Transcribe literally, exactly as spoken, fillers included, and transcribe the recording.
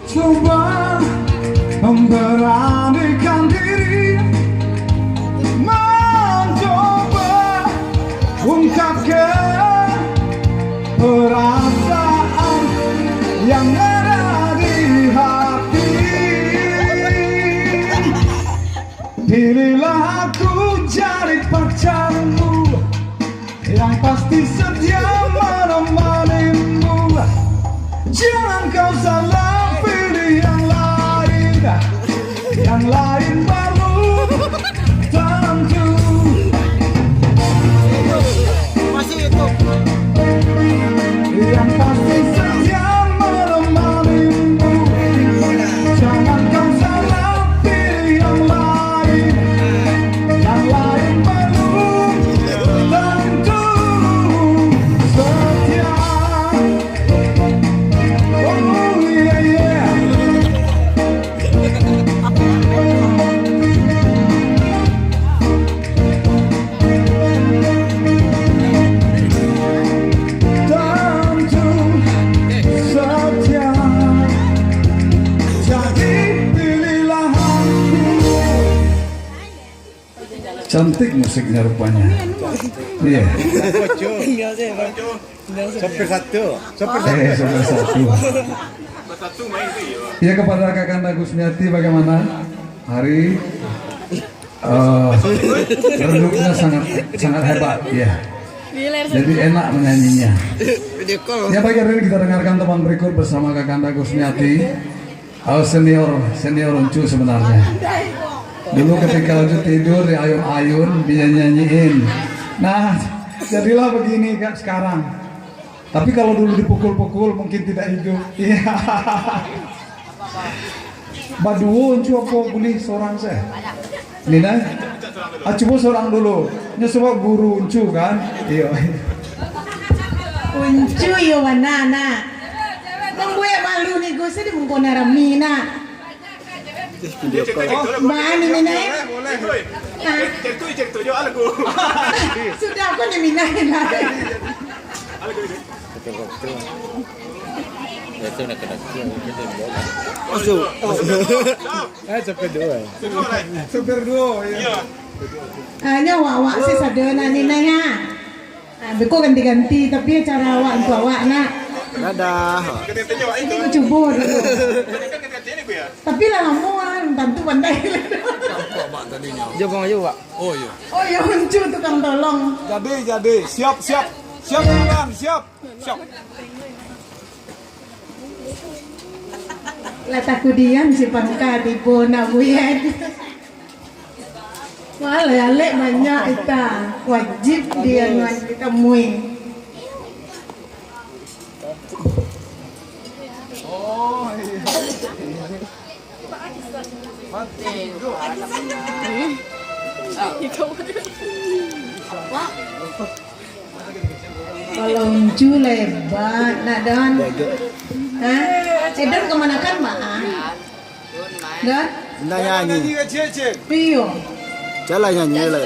Coba memberanikan diri, mencoba ungkapkan perasaan yang ada di hati. Pilihlah aku jadi pacarmu, yang pasti setia menemanimu. Jangan kau salah pilih yang lain, yang lain baru tentu. Masih YouTube. Yang pasti setia menemanimu. Jangan kau salah pilih yang lain, yang lain baru tentu setia. Oh, yeah, yeah. Tentu setia. Jadi pilihlah aku. Cantik musiknya rupanya. Iya. Sopir satu. Sopir satu. Eh, sopir satu. Ya, kepada Kakanda Gusmiati, bagaimana? Hari, eh, redupnya sangat, sangat hebat, ya. Jadi enak menyanyinya. Ya, baik, hari ini kita dengarkan teman berikut bersama Kakanda Gusmiati. Oh, senior, senior Uncu sebenarnya. Dulu ketika Uncu tidur di ayun-ayun, dia nyanyiin. Nah, jadilah begini, Kak, sekarang. Tapi kalau dulu dipukul-pukul, mungkin tidak hidup. Iya. Baduo Uncu apo buliah sorang sajo? Nina? Ah, cubo sorang dulu. Nyo sebab guru Uncu kan? Iyo. Uncu iyo bana, nak. Mambuek malu ni, Gus, di muko nan rami, nak. Video call. Oh, baa ni, Nina, eh? Hah? Sudah, aku ni, Nina, Nina. Betul, betul. Biasa nak kena kiang, mungkin dia bilang. Masuk. Eh, sampai dua. Sampai dua, ya. Hanya awak-awak sih sadonyo ni, Nai, ha. Ah, beko ganti-ganti, tapi cara awak untuak awak, nak. Dadah. Ini aku cubo dulu. Tapi lah lamo, ah, tantu pandai. Dia bang ayo, Pak. Oh, iya. Oh, ya, Uncu tukang tolong. Jadi, jadi. Siap, siap. Siap, Tuan. Siap. Siap. Lah takudian si pangka tibo nak buyan. Wah, alek banyak ita. Wajib dianuan ditamui. Kalau Uncu lebat, nak Don? Hah? Eh, Don kamanakan, Mak? Don? Nak nyanyi. Iyo. Jalan nyanyi lah.